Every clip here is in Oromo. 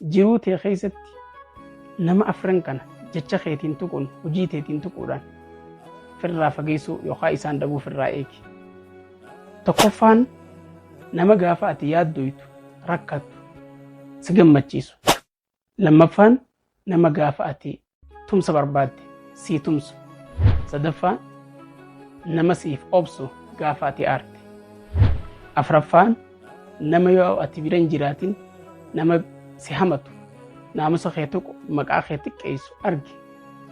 Jiruu tee keessatti nama afran kana jecha keetiin tuquun hojii teetiin tuquudhaan firraa fageessuu yookaan isaan dhabuu firraa eegi. Tokkoffaan nama gaafa ati yaaddoytu rakkattu si gammachiisu. Lammaffaan nama gaafa ati tumsa barbaadde sii tumsu. Sadaffaan nama siif obsu gaafa ati aarte. Afraffaan nama yoo ati bira hin jiraatin nama si hamatu, naamusa kee tuqu, maqaa kee xiqqeessu argi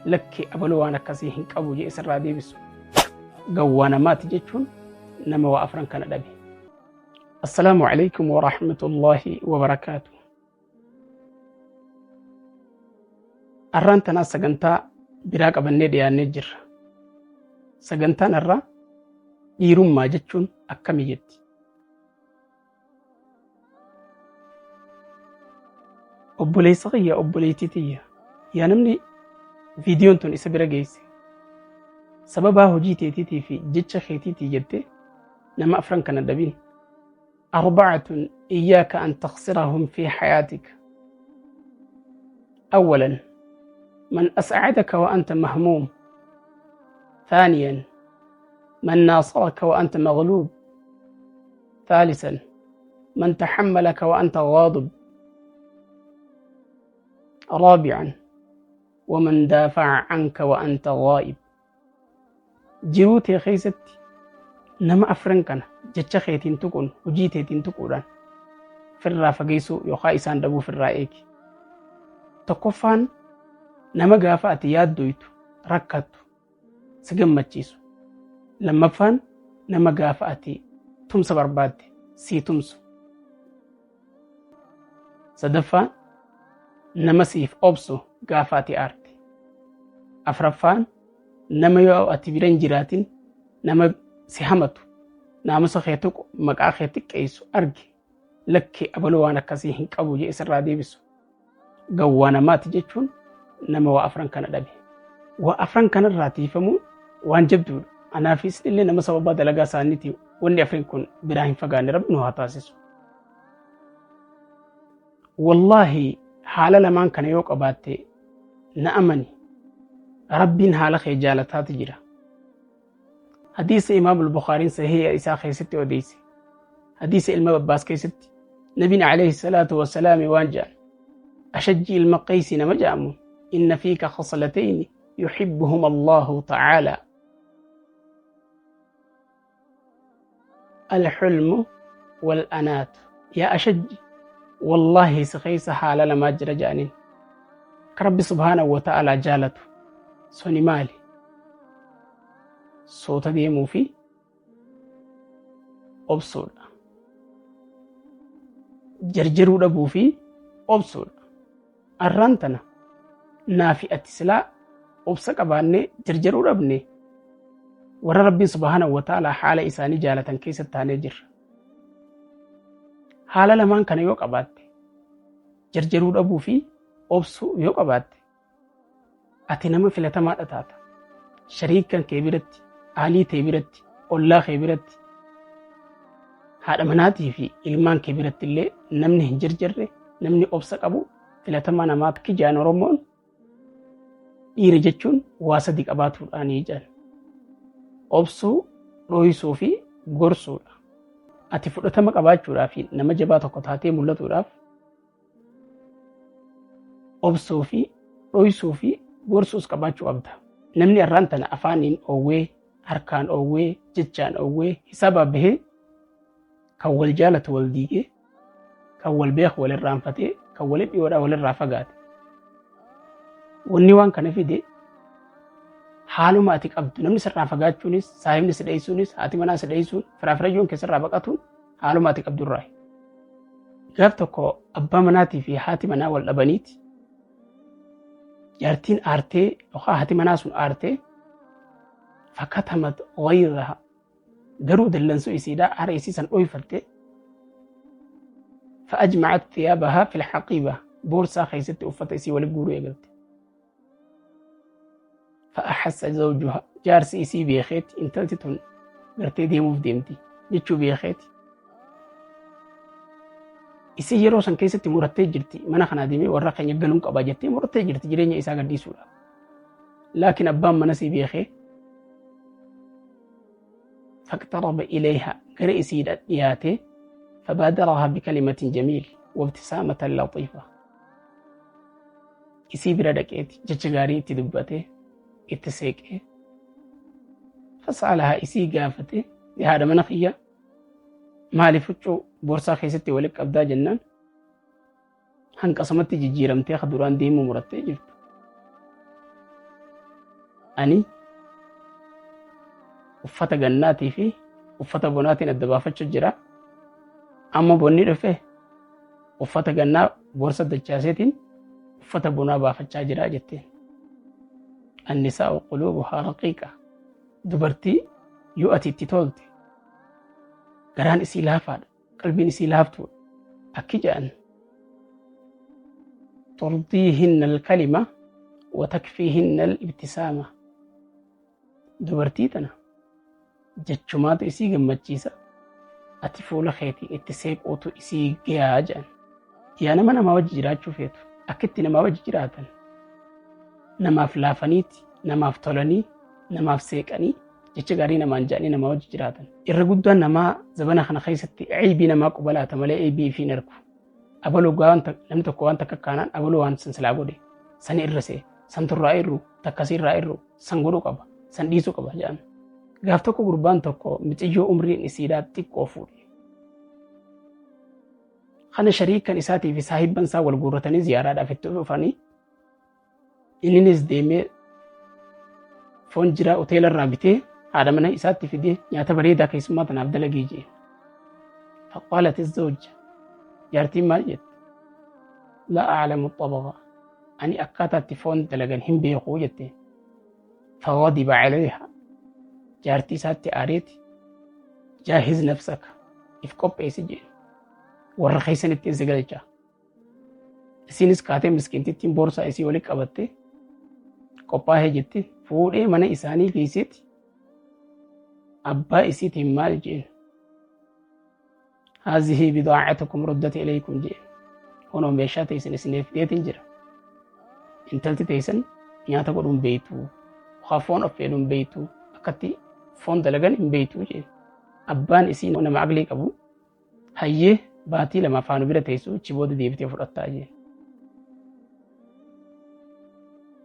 lakki abaluu waan akkasii hin qabu jee sirraa deebisu. Gawwaa namaati jechuun nama waa afran kana dhabe. Assalaamu alaikum wa rahmatullahi wa barakaatu. Arraan tanaa sagantaa biraa qabannee dhiyaannee jirra. Sagantaan har'aa dhiirummaa jechuun akkami jetti. Obboleessa kiyya obboleettii tiyya yaa namni viidiyoon tun isa bira geesse sababaa hojii teetiitii fi jecha keetiitii jettee nama afran kana dhabin. Arba'atun iyyaaka an takhsirahum fi hayaatika. أولا من أسعدك وأنت مهموم ثانيا من ناصرك وأنت مغلوب ثالثا من تحملك وأنت غاضب رابعا ومن دافع عنك وأنت غائب Jiruu tee keessatti nama afran kana jecha keetiin tuquun hojii teetiin tuquudhaan firraa fageessuu yookaan isaan dhabuu firraa eegi. Tokkoffaan nama gaafa ati yaaddoytu rakkattu si gammachiisu. Lammaffaan nama gaafa ati tumsa barbaadde sii tumsu. Sadaffaan nama siif obsu gaafa ati aarte. Afraffaan nama yoo ati bira hin jiraatin nama si hamatu, naamusa kee tuqu, maqaa kee xiqqeessu argi lakki abaluu waan akkasii hin qabu jee sirraa deebisu. Gawwaa namaati jechuun nama waa afran kana dhabe. Waa afran kanarraa tiifamuun waan jabduudha. Anaa fi isinillee nama sababaa dalagaa isaaniiti wanni afrin kun biraa hin fagaanne rabbi nu haa taasisu. Wallaahi haala lamaan kana yoo qabaatte na amani rabbiin haala kee jaalataati jira. Hadiisa Imaam Al-Bukhaariin sahiha isaa keessatti odeesse. Hadiisa ilma Abbaas keessatti Nabiin alayhi salaatu wassalaami waan jedhan Ashajji ilma Qeeysi nama jedhamu inna fiika khaslatayni yuhibbuhuma Allahu ta'ala. Al-hulmu wal-anaatu. Yaa Ashajji wallaahi si keessa haala lamaa jira jedhaniin. Ka Rabbi subhaanahu wa ta'ala jaalatu suni maali? Suuta deemuu fi obsuudha. Jarjaruu dhabuu fi obsuudha. Arraan tana naa fi ati silaa obsa qabaannee jarjaruu dhabne warra Rabbiin subhaanahu wa ta'ala haala isaanii jaalatan keessa taanee jirra. Haala lamaan kana yoo qabaatte jarjaruu dhabuu fi obsuu yoo qabaatte ati nama filatamaadha taata. Shariikan kee biratti, aalii tee biratti, ollaa kee biratti, haadha manaatii fi ilmaan kee biratti illee namni hin jarjarre, namni obsa qabu filatamaa namaa akki jaan Oromoon dhiira jechuun waa sadi qabaatuudhaanii jedhan. Obsuu, dhoysuu fi gorsuudha. Ati fudhatama qabaachuudhaa fi nama jabaa tokko taatee mul'atuudhaaf obsuu fi dhoysuu fi gorsuus qabaachuu qabda. Namni arraan tana afaaniin oowwee, harkaan oowwee, jechaan oowwee, hisaabaa bahee kan wal jaalatu wal diigee, kan wal beeku wal irraanfatee, kan wali dhiyoodhaa walirraa fagaate. Wanni waan kana fide haaluma ati qabdu namni sirraa fagaachuunis, saahibni si dheessuunis, haati manaa si dheessuun, firaafirayyoon kee sirraa baqatuun haaluma ati qabdu irraa. Gaaf tokko abbaa manaatii fi haati manaa wal dhabaniiti. Jaartiin aartee yookaan haati manaa sun aartee fakatamat ghayraha garuu dallansuu isiidhaa aara isii san dhoyfatte fa'ajma'at thiyaabahaa fil haqiiba boorsaa keessatti uffata isii wali guuruu eegalte. Fa'ahassa zawjuha jaarsi isii beekeeti intalti tun gartee deemuuf deemti jechuu beekeeti. Isin yeroo san keessatti murattee jirti, mana kanaa deemee warra keenya galuun qaba jettee murattee jirti jireenya isaa gadhiisuudhaaf. Laakiin abbaan mana sii beekee faqtaraba ilayha, gara isiidha dhiyaatee, fabaadaraha bikalimatin jamiil wabtisaamatan latiifa. Isii bira dhaqeeti jecha gaarii itti dubbatee, itti seeqee, fasa'alaha, isii gaafate, haadha mana kiyya, maaliif huccuu boorsaa keessatti walitti qabdaa jennaan, hanqasumatti jijjiiramtee akka duraan deemuu murattee jirtu. Ani uffata gannaatii fi uffata bonaatiin adda baafachuu jira. Amma bonni dhufe, uffata gannaa boorsa dachaaseetiin uffata bonaa baafachaa jira jetteen. Annisaa'u quluubuhaa raqiiqa. Dubartii yoo ati itti tolte garaan isii laafaadha, qalbiin isii laaftuudha. Akki jedhan, turdiihinna alkalima wa takfiihinna alibtisaama. Dubartii tana jechumaatu isii gammachiisa, ati fuula keetiin itti seequutu isii gayaa jedhan. Yaa nama namaa wajji jiraachuu feetu, akkitti namaa wajji jiraatan namaaf laafaniiti, namaaf tolanii, namaaf seeqanii, jecha gaarii namaan jedhanii namaa wajji jiraatan. Irra guddaan namaa zabana kana keessatti ceebii namaa quba laata malee ceebii ifii hin argu. Abaluu namni tokko waan takka kaanaan, abaluu waan san silaa godhe sani irra see, san turraa irru, takkasii irraa irru, san godhuu qaba, san dhiisuu qaba jedhan. Gaaf tokko gurbaan tokko mixiyyoo umriin isiidhaa xiqqoo fuudhe. Kana shariikan isaatii fi saahibban isaa wal guurratanii ziyaaraadhaaf itti dhufanii, inninis deemee foon jiraa hoteela irraa bitee haadha mana isaatti fidee, nyaata bareedaa keessummaa tanaaf dalagii jee. Faqaalat zawja, jaartiin maal jette? Laa a'lamu xabaqa, ani akkaataa itti foon dalagan hin beeku jette. Faghadiba calayha, jaartii isaatti aareeti, jaahiz nafsaka, if qopheessi jeen, warra keessanitti si galcha. Isinis kaatee miskiintittiin boorsaa isii walitti qabattee qophaa'ee jetti. Fuudhee mana isaanii geesseeti abbaa isiitiin maal jeen? Haazihii bidaacatukum ruddat ilaykum jeen. Kunoo meeshaa teessan isiniif fideetiin jira. Intalti teessan nyaata godhuun beeytu, haa foon affeeluun beeytu, akkatti foon dalagan hin beeytu jeen. Abbaan isii nama aqlii qabu, hayyee, baatii 2 faanu bira teessu, achi booda deebitee fudhattaa jeen.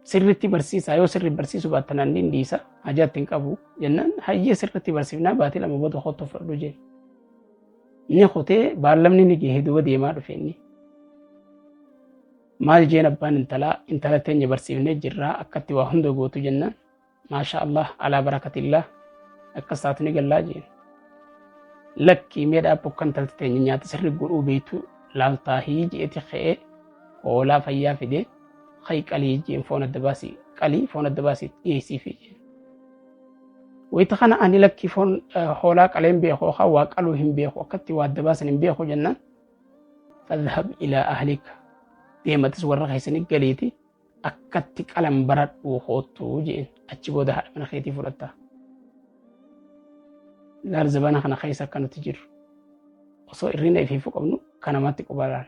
Sirritti barsiisaa, yoo sirri barsiisuu baattan anni dhiisa, hajaa ittiin qabu jennaan, hayyee, sirritti barsiifnaa, baatii 2 booda kottu fudhadhu jeen. Inni kutee baallamni ni gahe, duuba deemaa dhufe inni. Maal jeen abbaan intalaa? Intala teenya barsiifnee jirraa, akkatti waa hunda gootu jennaan, maasha Allah, alaa barakatillah, akkas taatu ni gallaa jeen. Lakkii, mee dhaabbu, akka intalti teenya nyaata sirri godhuu beektu laaltaahii jeeti ka'ee hoolaa fayyaa fidee, hayi qalii jeen, foon adda baasii qalii, foon adda baasii dhiyeessiifi jeen. Wayita kana ani lakkii, foon hoolaa qaleen beeku yookaan waa qaluu hin beeku, akkatti waa adda baasan hin beeku jennaan, fadhhab ilaa ahlika, deematis warra keessanii galiiti akkatti qalan baradhuu koottuu jeen, achi booda haadha mana keetii fudhatta. Laal, zabana kana keessa akka nuti jirru, osoo irrina ifiifuu qabnu kanamatti qubalaan.